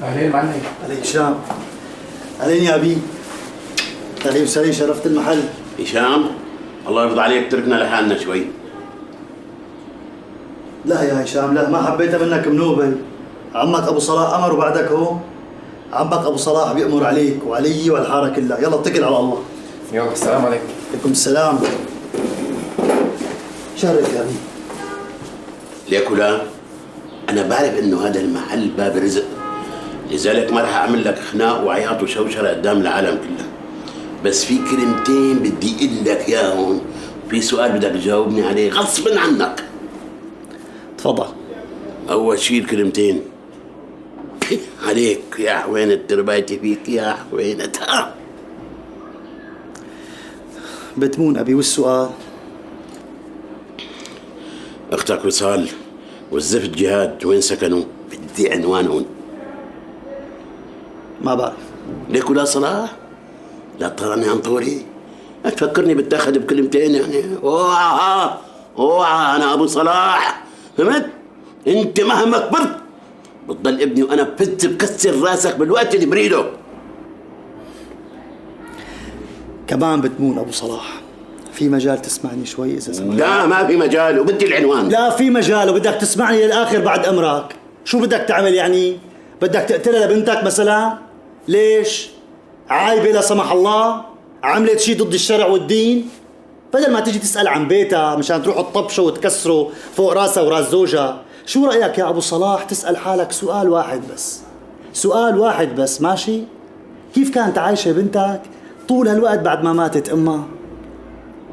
اهلين معلم. اهلين هشام. اهلين يا ابي. اهلين وسهلين، شرفت المحل. هشام الله يرضى عليك تركنا لحالنا شوي. لا يا هشام لا، ما حبيتها منك منوبل. عمك ابو صلاح امر وبعدك هو عمك ابو صلاح بيأمر عليك وعلي وعلى الحارة كلها. يلا اتكل على الله. يلا السلام عليكم. عليكم السلام. شرف يا ابي. ليك ولا انا بعرف انه هذا المحل باب رزق، لذلك ما راح اعمل لك خناق وعياط وشوشره قدام العالم كله، بس في كلمتين بدي اقول لك اياهم، في سؤال بدك تجاوبني عليه غصبا عنك. تفضل. اول شيء الكلمتين عليك يا حوينة تربايتي فيك يا حوينة. بتمون ابي، والسؤال؟ اختك وصال والزفت جهاد وين سكنوا؟ بدي عنوانهم. ما بعرف. ليك ولا صلاح؟ لا تطلعني عن طوري، لا تفكرني بتاخذ بكلمتين يعني. اوعى اوعى، انا ابو صلاح، فهمت؟ انت مهما كبرت بتضل ابني، وانا بفز بكسر راسك بالوقت اللي بريدة. كمان بتمون ابو صلاح، في مجال تسمعني شوي اذا سمحت؟ لا ما في مجال، وبدي العنوان. لا في مجال، وبدك تسمعني للاخر بعد امرك. شو بدك تعمل يعني؟ بدك تقتلها لبنتك مثلا؟ ليش؟ عايبه لا سمح الله؟ عملت شيء ضد الشرع والدين؟ بدل ما تيجي تسأل عن بيتها مشان تروح تطبشه وتكسره فوق راسها وراس زوجها، شو رأيك يا أبو صلاح تسأل حالك سؤال واحد بس؟ سؤال واحد بس، ماشي؟ كيف كانت عايشة بنتك طول هالوقت بعد ما ماتت أمها؟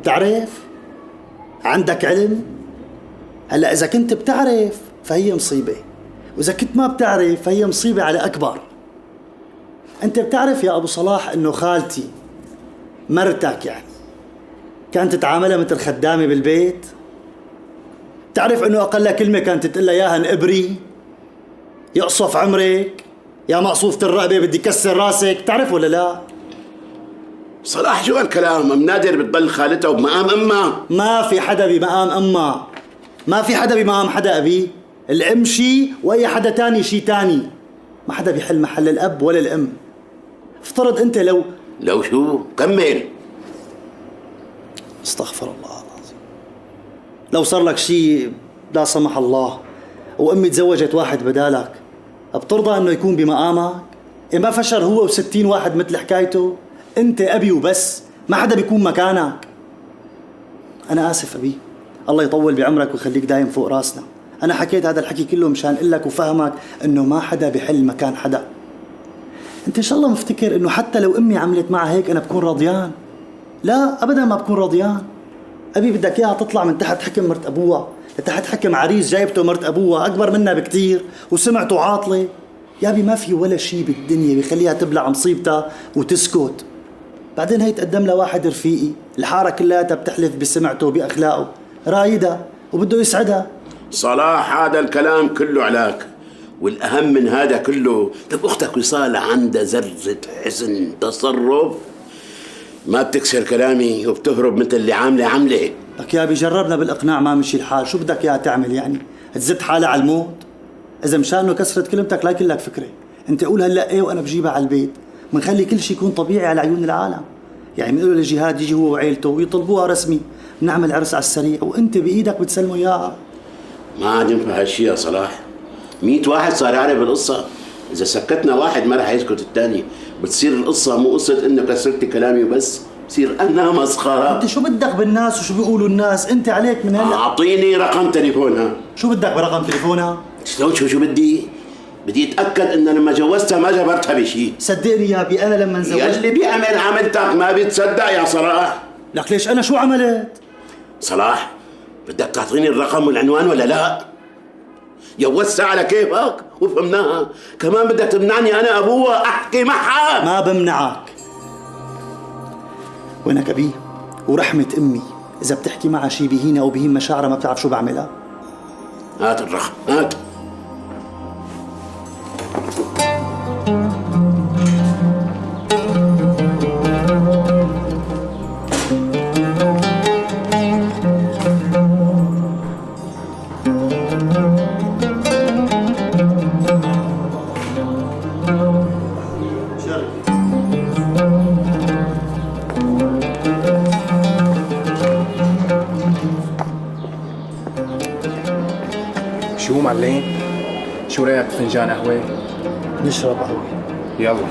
بتعرف؟ عندك علم؟ هلأ إذا كنت بتعرف فهي مصيبة، وإذا كنت ما بتعرف فهي مصيبة على أكبر. أنت بتعرف يا أبو صلاح إنه خالتي مرتك يعني كانت تتعاملها مثل خدامة بالبيت؟ بتعرف إنه أقل كلمة كانت تقول لها إياها انقبري، يقصف عمرك يا مقصوفة الرقبة بدي كسر راسك، بتعرف ولا لا؟ صلاح شو هالكلام؟ ام نادر بتضل خالتها وبمقام امها. ما في حدا بمقام امها، ما في حدا بمقام حدا ابي. الام شي واي حدا تاني شي تاني، ما حدا بيحل محل الاب ولا الام. افترض انت لو شو؟ كمل. استغفر الله العظيم. لو صار لك شيء لا سمح الله وامي تزوجت واحد بدالك، بترضى انه يكون بمقامك؟ إيه ما فشر هو و60 واحد مثل حكايته؟ انت ابي وبس، ما حدا بيكون مكانك. انا اسف ابي، الله يطول بعمرك ويخليك دايم فوق راسنا. انا حكيت هذا الحكي كله مشان اقول لك وفهمك انه ما حدا بحل مكان حدا. انت ان شاء الله مفتكر انه حتى لو امي عملت معها هيك انا بكون راضيان؟ لا ابدا ما بكون راضيان. ابي بدك اياها تطلع من تحت حكم مرت ابوها، لتحت حكم عريس جايبته مرت ابوها اكبر منها بكثير وسمعته عاطلة. يا ابي ما في ولا شيء بالدنيا بيخليها تبلع مصيبتها وتسكت. بعدين هي تقدم لها واحد رفيقي، الحارة كلها بتحلف بسمعته وباخلاقه، رايدها وبده يسعدها. صلاح هذا الكلام كله علاك، والاهم من هذا كله طب اختك وصال عندها ذره حسن تصرف، ما بتكسر كلامي وبتهرب مثل اللي عامله عمله. لك يا ابي جربنا بالاقناع ما مشي الحال، شو بدك اياها تعمل يعني؟ تزت حالها على الموت؟ اذا مشان انه كسرت كلمتك لا يكون لك فكرة، انت قول هلا ايه وانا بجيبها على البيت، بنخلي كل شيء يكون طبيعي على عيون العالم. يعني بنقول للجهاد يجي هو وعيلته ويطلبوها رسمي، بنعمل عرس على السريع وانت بايدك بتسلمه اياها. ما عاد ينفع هالشيء يا صلاح، 100 واحد صار يعرف القصة، إذا سكتنا واحد ما رح يسكت الثاني، بتصير القصة مو قصة إنه كسرت كلامي وبس، بصير أنا مسخرة. أنت شو بدك بالناس وشو بيقولوا الناس؟ أنت عليك من هلا. أعطيني رقم تليفونها. شو بدك برقم تليفونها؟ شلون شو بدي؟ بدي أتأكد إنه لما جوزتها ما جبرتها بشيء. صدقني يا أبي أنا لما زوجت يلي بيعمل عملتك ما بيتصدق يا صلاح. لك ليش أنا شو عملت؟ صلاح بدك تعطيني الرقم والعنوان ولا لا؟ جوزتها على كيفك وفهمناها، كمان بدك تمنعني انا ابوها احكي معها؟ ما بمنعك. وينك ابي؟ ورحمة امي اذا بتحكي معها شيء بهينة او بهين مشاعرها ما بتعرف شو بعملها. هات الرقم، هات. شو معلم؟ شو رايك بفنجان قهوة؟ نشرب قهوة. يلا.